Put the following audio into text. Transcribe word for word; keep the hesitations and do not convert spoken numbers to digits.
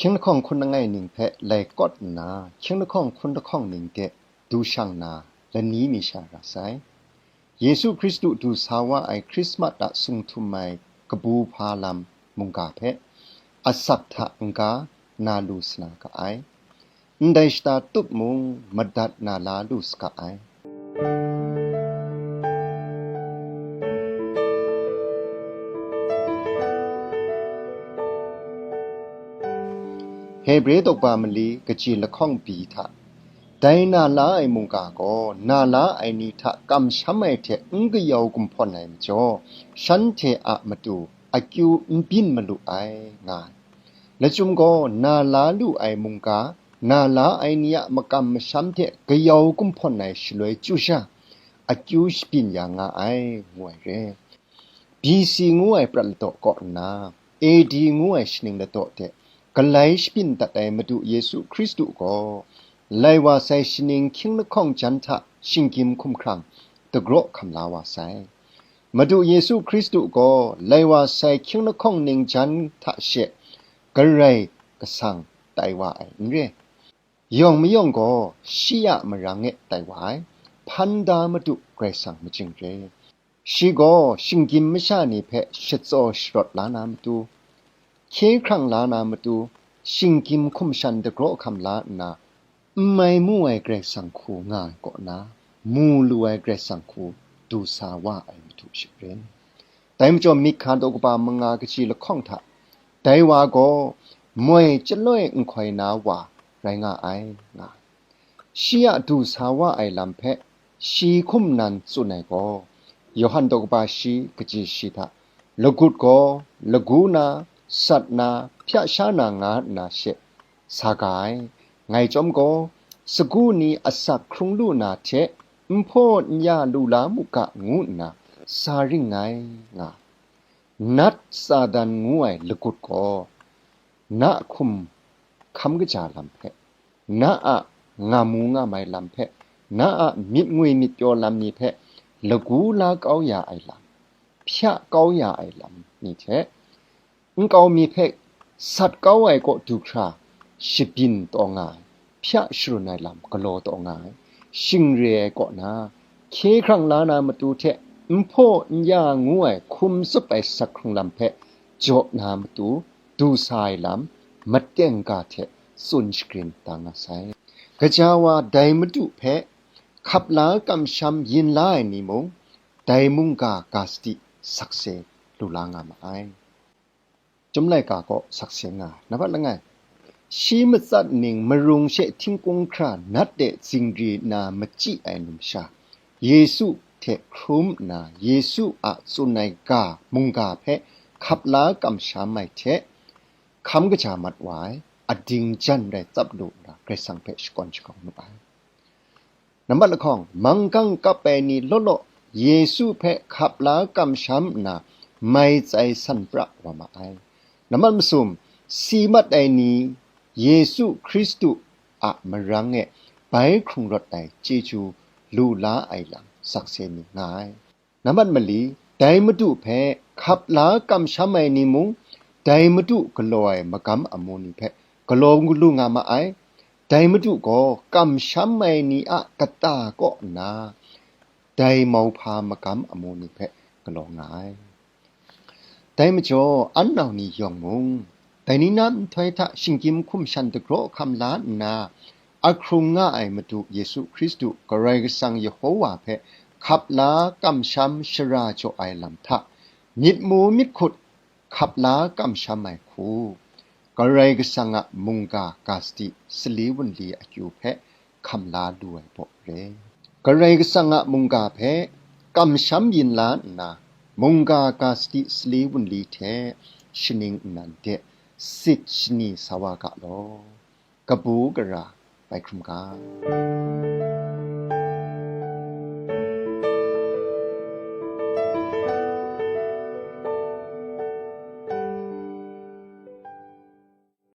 Hkying lahkawng hkun langai ning hpe lai kawt nna, hkying lahkawng hkun lahkawng ning de du shang na lani mi sha ra sai. Yesu Hkristu du sa wa ai Hkrismat a sung htum ai kabu hpa lam mungga hpe asak hta n-ga na lu sa na ga ai. Ndai shata tup mung madat na la lu saga ai. Hebre daw ba mali kaji lahkawng bi hta, dai na la ai mungga gaw na la ai ni hta kamsham ai hte n kayau gumhpawn ai majaw, shanhte a matu akyu n byin malu ai, nga ai. Lachyum gaw na la lu ai mungga, na la ai ni a makam masham hte kayau gumhpawn ai shaloi chyu sha, akyu shabyin ya nga ai, ngu ai re. B C ngu ai prat ladaw kaw nna, A D ngu ai shaning ladaw de galai shabyin dat ai Madu Yesu Hkristu gaw, lai wa sai shaning hkying lahkawng jan hta shinggyim hkumhkrang dagraw hkam la wa sai. Madu Yesu Hkristu gaw lai wa sai hkying lahkawng ning jan hta she Karai Kasang tai wa ai n re. Yawng mayawng gaw shi a marang e tai wa ai, hpan da Madu Karai Kasang majing re. Shi gaw shinggyim masha ni hpe shatsaw sharawt la na matu, hkye hkrang la na matu, shinggyim hkum shan dagraw hkam la nna, n mai mu ai Karai Kasang hku nga ai kaw na, mu lu ai Karai Kasang hku du sa wa ai Madu shingrin. Dai majaw, Mika daw kaba manga kaji lahkawng hta, dai wa gaw moi chyaloi nhkoi na wa rai nga ai, nga ai. Shi a du sa wa ai lam hpe shi hkum nan tsun ai gaw, Yawhan daw kaba shi kaji shi hta, lagut gaw lagu na, sat na, hpya sha na nga nna she sa ga ai. Ngai chyawm gaw, sagu ni asak hkrung lu na hte n hpaw n ya lu la mu ga, ngu nna sa ring ngai, nga. Nat Satan ngu ai lagut gaw, na a hkum hkam kaja lam hpe, na a nga mu nga mai lam hpe, na a myit ngwi myit pyaw lam ni hpe lagu la kau ya ai lam, hpya kau ya ai lam ni hte, nkau mi hpe sat kau ai kaw du hkra shabyin taw nga ai, hpya sharun ai lam galaw taw nga ai, shing re ai kaw na, hkye hkrang la na matu hte n hpaw n ya ngu ai hkum tsup ai sak hkrung lam hpe jaw na matu du sa ai lam, mateng ga hte tsun shagrin da nga sai. Gaja wa dai Madu hpe hkap la kamsham yin la ai ni mung, dai mungga ga sadi sakse lu la nga ma ai. Chyum laika gaw sakse nga ai. Nambat langai, shi matsat ning marung she htingkung hkra nat de zingri nna machyi ai numsha, Yesu hte hkrum nna, Yesu a tsun ai ga mungga hpe hkap la kamsham ai hte, hkam kaja mat wa ai, ading jan rai tsap lu nna, Karai Kasang hpe shakawn shakau nu ai. Nambat lahkawng, manggang kap ai ni law law, Yesu hpe hkap la kamsham nna, mai tsai san pra wa ma ai. Nambat masum, si mat ai ni, Yesu Hkristu a marang e bai hkrung rawt ai chyeju lu la ai lam sakse ni nga ai. Nambat mali, dai Madu hpe hkap la kamsham ai ni mung, dai Madu galaw ai magam amu ni hpe galaw lu nga ma ai. Dai Madu gaw kamsham ai ni a kata kaw nna, dai mauhpa magam amu ni hpe galaw nga ai. Dai majaw, an nau ni yawng mung, dai ni na nhtoi hta shinggyim hkum shan dagraw hkam la nna, ahkrung nga ai Madu Yesu Hkristu Karai Kasang Yehowa hpe hkap la kamsham shara jaw ai lam hta, myit mu myit hkut hkap la kamsham ai hku, Karai Kasang a mungga ga sadi sali wunli akyu hpe hkam la lu ai baw re. Karai Kasang a mungga hpe kamsham yin la nna, mungga ga sadi sali wunli hte shaning nnan de sit shani sa wa ga law. Kabu gara bai hkrum ga.